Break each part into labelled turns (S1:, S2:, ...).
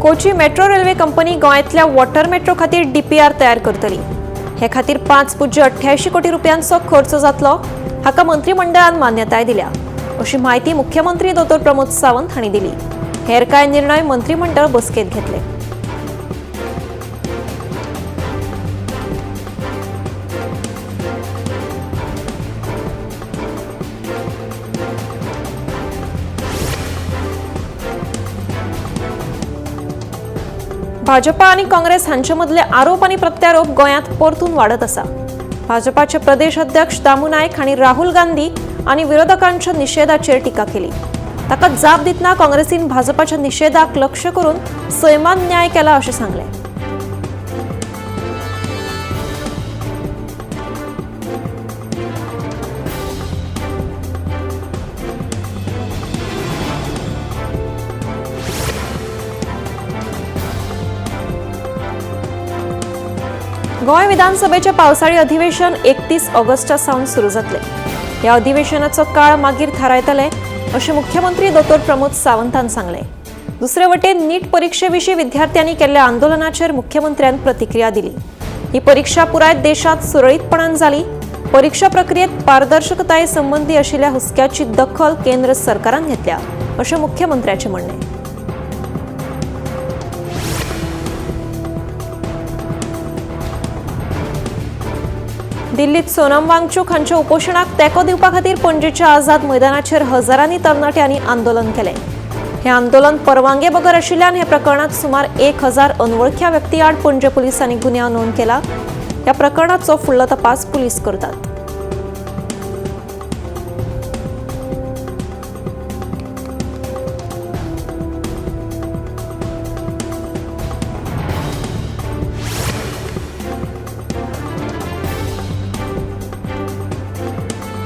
S1: Kochi metro railway company गोंयांतल्या water metro खातीर DPR तयार करतली. हे खातीर 5.88 कोटी रुपयांचो खर्च जातलो. हाका मंत्रिमंडळान मान्यताय दिल्या अशी म्हायती मुख्यमंत्री दोतोर प्रमोद सावंत हांणी दिली. हेर कांय निर्णय मंत्रिमंडळ बसकेंत घेतले. भाजपा आनी काँग्रेस हांचे मदले आरोप आनी प्रत्यारोप गोंयांत परतून वाडत आसा. भाजपाचे प्रदेश अध्यक्ष दामू नायक हांणी राहुल गांधी आनी विरोधकांच्या निशेधाचेर टिका केली. ताका जाप दितना काँग्रेसीन भाजपाच्या निशेधाक लक्ष करून सैमान न्याय केला अशें सांगलें. गोंय विधानसभेचे पावसाळी अधिवेशन 31 ऑगस्टा सावन सुरू जातले. ह्या अधिवेशनाचो काळ मागीर थारायतले अशें मुख्यमंत्री दोतोर प्रमोद सावंतान सांगलें. दुसरे वटेन नीट परिक्षे विशीं विद्यार्थ्यांनी केल्ल्या आंदोलनाचेर मुख्यमंत्र्यान प्रतिक्रिया दिली. ही परिक्षा पुराय देशांत सुरळीतपणान जाली. परिक्षा प्रक्रियेत पारदर्शकताये संबंदी आशिल्ल्या हुस्क्याची दखल केंद्र सरकारान घेतल्या अशें मुख्यमंत्र्याचें म्हणणें. दिल्लीत सोनम वांगचूक हांच्या उपोशणाक तेंको दिवपा खातीर पणजेच्या आझाद मैदानाचेर हजारांनी तरणाट्यांनी आंदोलन केलें. हें आंदोलन परवानगे बगर आशिल्ल्यान ह्या प्रकरणांत सुमार 1000 अनवळख्या व्यक्ती आड पणजे पुलिसांनी गुन्यांव नोंद केला. ह्या प्रकरणाचो फुडलो तपास पुलीस करतात.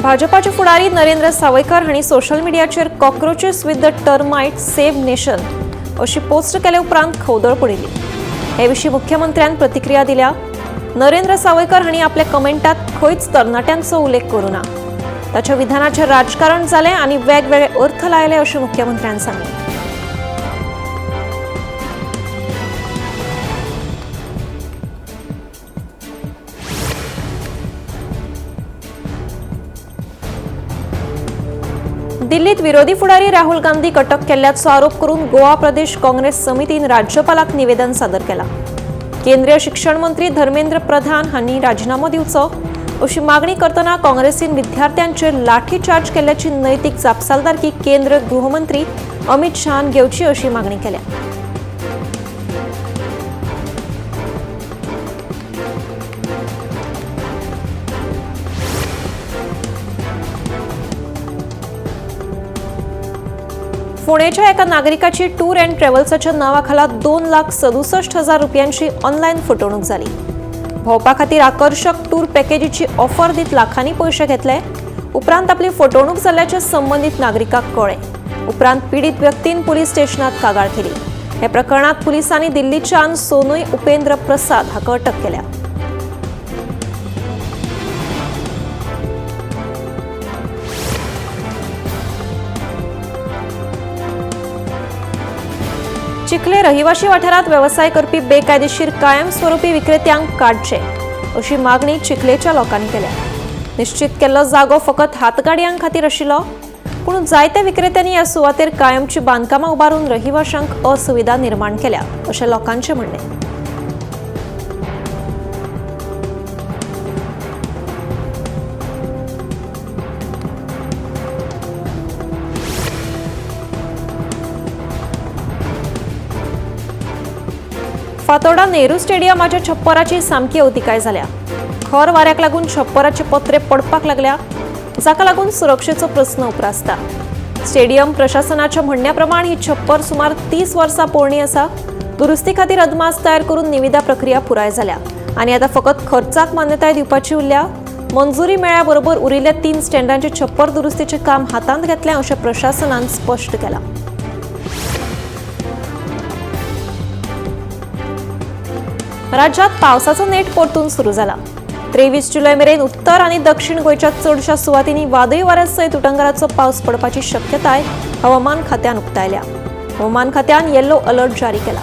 S1: भाजपाचे फुडारी नरेंद्र सावयकर हांणी सोशल मिडियाचेर cockroaches with the termite save nation अशी पोस्ट केले उपरांत खवदळ पडिल्ली. हे विशीं मुख्यमंत्र्यान प्रतिक्रिया दिल्या. नरेंद्र सावयकर हांणी आपल्या कमेंटात खंयच तरणाट्यांचो उल्लेख करूं ना. ताच्या विधानाचेर राजकारण जालें आनी वेगवेगळे अर्थ लायले अशें मुख्यमंत्र्यान सांगलें. दिल्लीत विरोधी फुडारी राहुल गांधीक अटक केल्ल्याचो आरोप करून गोवा प्रदेश काँग्रेस समितीन राज्यपालाक निवेदन सादर केला. केंद्रीय शिक्षण मंत्री धर्मेंद्र प्रधान हांणी राजीनामो दिवचो अशी मागणी करतना काँग्रेसीन विद्यार्थ्यांचेर लाठीचार्ज केल्ल्याची नैतीक जापसालदारकी केंद्र गृहमंत्री अमित शहान घेवची अशी मागणी केल्या. पुणेच्या एका नागरिकाची टूर अँड ट्रॅव्हल्साच्या नावाखाला 2,67,000 रुपयांची ऑनलायन फटवणूक जाली. भोंवपा खातीर आकर्शक टूर पॅकेजीची ऑफर दीत लाखांनी पयशे घेतले. उपरांत आपली फटवणूक जाल्ल्याचे संबंदीत नागरिकाक कळ्ळें. उपरांत पीडित व्यक्तीन पुलीस स्टेशनात कागाळ केली. हे प्रकरणात पुलिसांनी दिल्लीच्यान सोनूय उपेंद्र प्रसाद हाका अटक केल्या. चिखले रहिवाशी वाठारात वेवसाय करपी बेकायदेशीर कायमस्वरूपी विक्रेत्यांक काडचे अशी मागणी चिखलेच्या लोकांनी केल्या. निश्चित केल्लो जागो फकत हातगाडयां खातीर आशिल्लो, पूण जायत्या विक्रेत्यांनी ह्या सुवातेर कायमची बांदकामां उबारून रहिवाशांक असुविधा निर्माण केल्या अशें लोकांचें म्हणणें. फातोर्डा नेहरू स्टेडियमाच्या छप्पराची सामकी अवतिकाय जाल्या. खर वाऱ्याक लागून छप्पराचे पत्रे पडपाक लागल्या, जाका लागून सुरक्षेचो प्रस्न उप्रासता. स्टेडियम प्रशासनाच्या म्हणण्या प्रमाण ही छप्पर सुमार 30 वर्सां पोरणी आसा. दुरुस्ती खातीर अदमास तयार करून निविदा प्रक्रिया पुराय जाल्या आनी आतां फकत खर्चाक मान्यताय दिवपाची उरल्या. मंजुरी मेळ्ळ्या बरोबर उरिल्ल्या 3 स्टँडांचे छप्पर दुरुस्तीचें काम हातांत घेतलें अशें प्रशासनान स्पश्ट केलां. राज्यात पावसाचो नेट परतून सुरू जाला. 23 जुलय मेरेन उत्तर आनी दक्षिण गोंयच्या चडशा सुवातींनी वादळी वाऱ्या सयत उटंगाराचो पावस पडपाची शक्यताय हवामान खात्यान उक्तायल्या. हवामान खात्यान येलो अलर्ट जारी केला.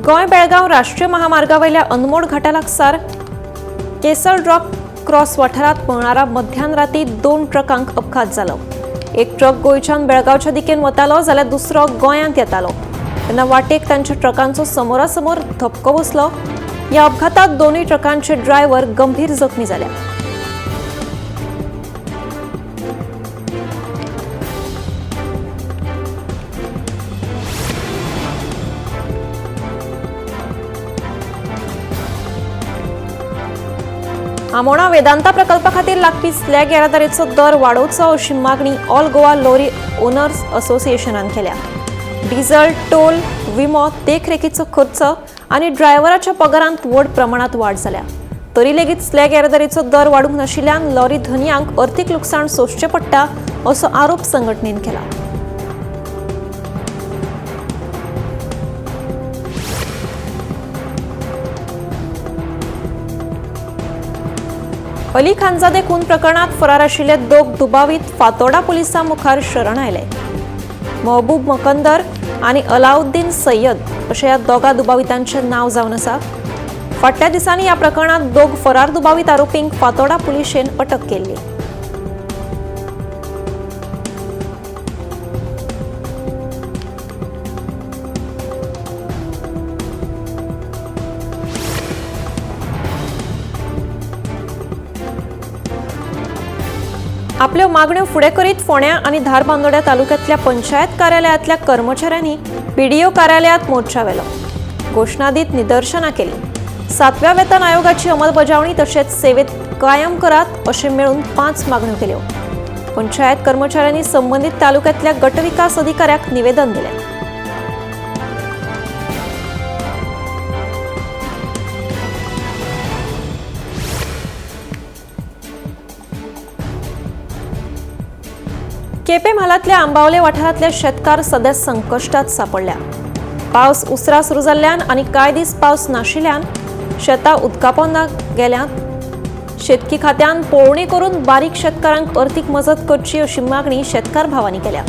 S1: गोंय बेळगांव राष्ट्रीय महामार्गावयल्या अनमोड घाटा लागसार केसर ड्रॉप क्रॉस वाठारांत मंगळारा मध्यान राती 2 ट्रकांक अपघात जालो. एक ट्रक गोंयच्यान बेळगांवच्या दिकेन वतालो जाल्यार दुसरो गोंयांत येतालो. तेन्ना वाटेक तांच्या ट्रकांचो समोरासमोर धपको बसलो. ह्या अपघातात दोनूय ट्रकांचे ड्रायव्हर गंभीर जखमी जाले. आमोणा वेदांता प्रकल्पा खातीर लागपी स्लॅग येरादारीचो दर वाडोवचो अशी मागणी ऑल गोवा लॉरी ओनर्स असोसिएशनान केल्या. डिझल, टोल, विमो, देखरेखीचो खर्च आनी ड्रायव्हराच्या पगारांत व्हड प्रमाणात वाड जाल्या. तरी लेगीत स्लॅग येरादारीचो दर वाडूंक नाशिल्ल्यान लॉरी धनयांक अर्थीक लुकसाण सोंसचें पडटा असो आरोप संघटनेन केला. अली खानजादे खून प्रकरणात फरार आशिल्ले दोग दुबावीत फातोर्डा पुलिसां मुखार शरण आयले. महबूब मकंदर आनी अलाउद्दीन सय्यद अशें ह्या दोगा दुबावितांचें नांव जावन आसा. फाटल्या दिसांनी ह्या प्रकरणात दोग फरार दुबावीत आरोपींक फातोर्डा पुलिशेन अटक केल्ली. आपल्यो मागण्यो फुडें करीत फोंड्या आनी धारबांदोड्या तालुक्यांतल्या पंचायत कार्यालयांतल्या कर्मचाऱ्यांनी पीडीओ कार्यालयांत मोर्चा व्हेलो. घोशणा दीत निदर्शनां केली. 7व्या वेतन आयोगाची अंमलबजावणी तशेंच सेवेत कायम करात अशें मेळून 5 मागण्यो केल्यो. पंचायत कर्मचाऱ्यांनी संबंदीत तालुक्यांतल्या गटविकास अधिकाऱ्याक निवेदन दिलें. केपें म्हालांतल्या आंबावले वाठारांतले शेतकार सध्या संकश्टात सांपडल्या. पावस उसरा सुरू जाल्ल्यान आनी कांय दीस पावस नाशिल्ल्यान शेतां उदकापोंदा गेल्यांत. शेतकी खात्यान पळोवणी करून बारीक शेतकारांक अर्थीक मजत करची अशी मागणी शेतकार भावांनी केल्या.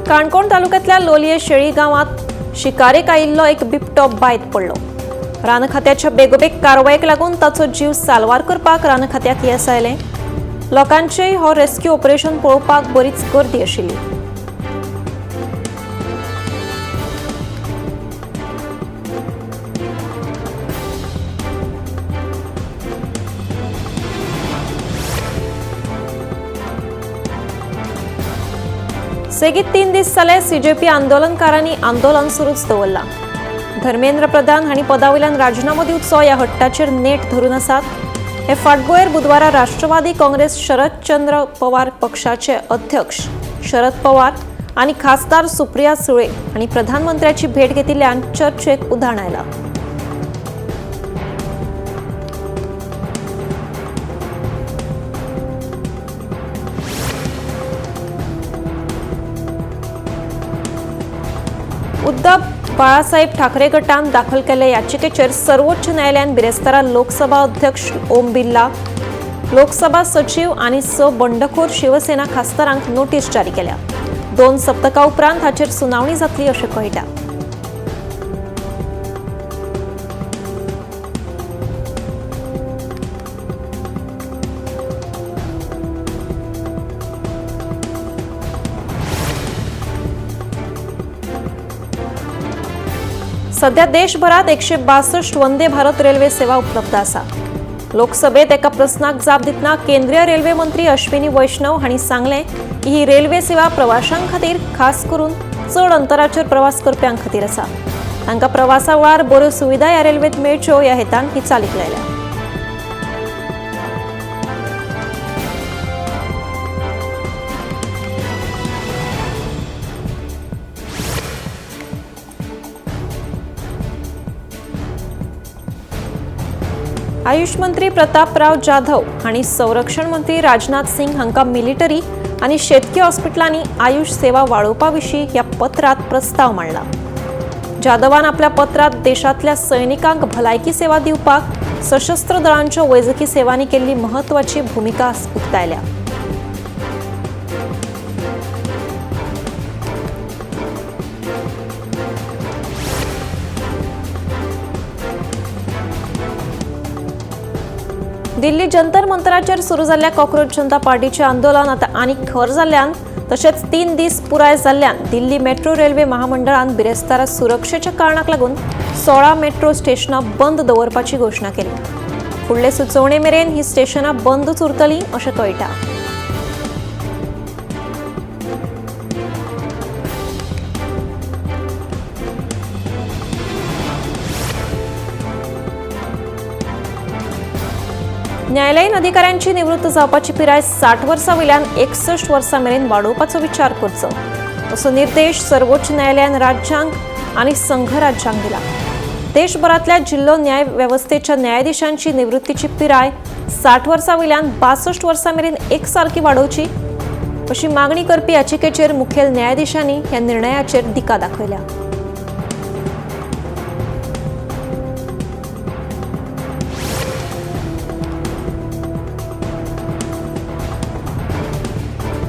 S1: काणकोण तालुक्यांतल्या लोलये शेळी गांवांत शिकारेक आयिल्लो एक बिबटो बांयत पडलो. रान खात्याच्या बेगोबेग कारवायेक लागून ताचो जीव साल्वार करपाक रान खात्याक येस आयलें. लोकांचेय हो रेस्क्यू ऑपरेशन पळोवपाक बरीच गर्दी आशिल्ली. सेगीत 3 दीस जाले सीजेपी आंदोलनकारांनी आंदोलन सुरूच दवरलां. धर्मेंद्र प्रधान हांणी पदा वयल्यान राजिनामो दिवचो ह्या हट्टाचेर नेट धरून आसात. हे फाटभुंयेर बुधवारा राष्ट्रवादी काँग्रेस शरदचंद्र पवार पक्षाचे अध्यक्ष शरद पवार आनी खासदार सुप्रिया सुळे हांणी प्रधानमंत्र्याची भेट घेतिल्ल्यान चर्चेक उधाण आयलां. उद्धव बाळासाहेब ठाकरे गटान दाखल केल्ले याचिकेचेर सर्वोच्च न्यायालयान बिरेस्तारा लोकसभा अध्यक्ष ओम बिर्ला, लोकसभा सचिव आनी 6 बंडखोर शिवसेना खासदारांक नोटीस जारी केल्या. 2 सप्तकां उपरांत हाचेर सुनावणी जातली अशें कळटा. सध्या देशभरात 162 वंदे भारत रेल्वे सेवा उपलब्ध आसा. लोकसभेत एका प्रस्नाक जाप दितना केंद्रीय रेल्वे मंत्री अश्विनी वैष्णव हांणी सांगलें की ही रेल्वे सेवा प्रवाशां खातीर खास करून चड अंतराचेर प्रवास करप्यां खातीर आसा. तांकां प्रवासा वेळार बऱ्यो सुविधा ह्या रेल्वेत मेळच्यो ह्या हेतान ही चालीक लायल्या. आयुष मंत्री प्रतापराव जाधव हांणी संरक्षण मंत्री राजनाथ सिंग हांकां मिलिटरी आनी शेतकी हॉस्पिटलांनी आयुष सेवा वाडोवपा विशीं ह्या पत्रांत प्रस्ताव मांडला। जाधवान आपल्या पत्रांत देशांतल्या सैनिकांक भलायकी सेवा दिवपाक सशस्त्र दळांच्या वैजकी सेवांनी केल्ली म्हत्वाची भुमिका उक्तायल्या। दिल्ली जंतर मंतराचेर सुरू जाल्ल्या कॉकरोच जनता पार्टीचें आंदोलन आतां आनीक खर जाल्ल्यान तशेंच 3 दीस पुराय जाल्ल्यान दिल्ली मेट्रो रेल्वे महामंडळान बिरेस्तारा सुरक्षेच्या कारणाक लागून 16 मेट्रो स्टेशनां बंद दवरपाची घोशणा केली। फुडले सुचोवणे मेरेन ही स्टेशनां बंदूच उरतलीं अशें कळटा। न्यायालयीन अधिकाऱ्यांची निवृत्त जावपाची पिराय 60 वर्सां वयल्यान 61 वर्सां मेरेन वाडोवपाचो विचार करचो असो निर्देश सर्वोच्च न्यायालयान राज्यांक आनी संघराज्यांक दिला। देशभरांतल्या जिल्लो न्याय वेवस्थेच्या न्यायाधीशांची निवृत्तीची पिराय 60 वर्सां वयल्यान 62 वर्सां मेरेन एकसारकी वाडोवची अशी मागणी करपी याचिकेचेर मुखेल न्यायाधीशांनी ह्या निर्णयाचेर दिका दाखयल्या।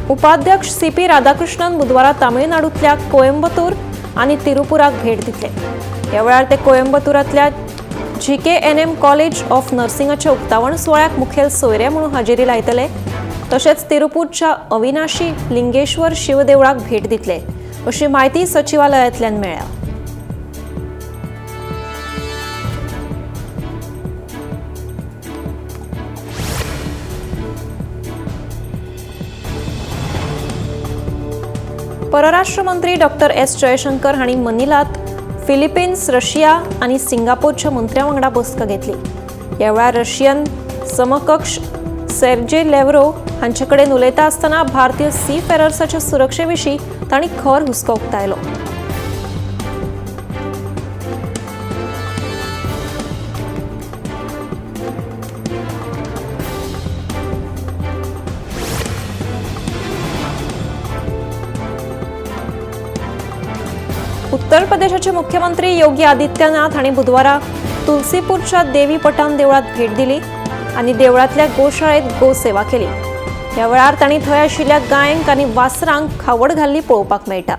S1: उपाध्यक्ष सीपी राधाकृष्णन बुधवारा तामिळनाडूंतल्या कोयंबतूर आनी तिरुपुराक भेट दितले। ह्या वेळार ते कोयंबतूरांतल्या जीकेएनएम कॉलेज ऑफ नर्सिंगाच्या उक्तावण सुवाळ्याक मुखेल सोयरे म्हणून हाजेरी लायतले। तशेंच तिरुपूरच्या अविनाशी लिंगेश्वर शिवदेवळाक भेट दितले अशी म्हायती सचिवालयांतल्यान मेळ्ळ्या। परराष्ट्र मंत्री डॉक्टर एस जयशंकर हांणी मनिलात फिलिपिन्स, रशिया आनी सिंगापोरच्या मंत्र्यां वांगडा बसका घेतली। ह्या वेळार रशियन समकक्ष सेर्जे लेव्रो हांचे कडेन उलयता आसतना भारतीय सी फेरर्साच्या सुरक्षे विशीं तांणी खर हुस्को उक्तायलो। उत्तर प्रदेशाचे मुख्यमंत्री योगी आदित्यनाथ हांणी बुधवारा तुलसीपूरच्या देवी पटान देवळात भेट दिली आनी देवळांतल्या गोशाळेत गोसेवा केली। ह्या वेळार तांणी थंय आशिल्ल्या गायंक आनी वासरांक खावड घाल्ली पळोवपाक मेळटा।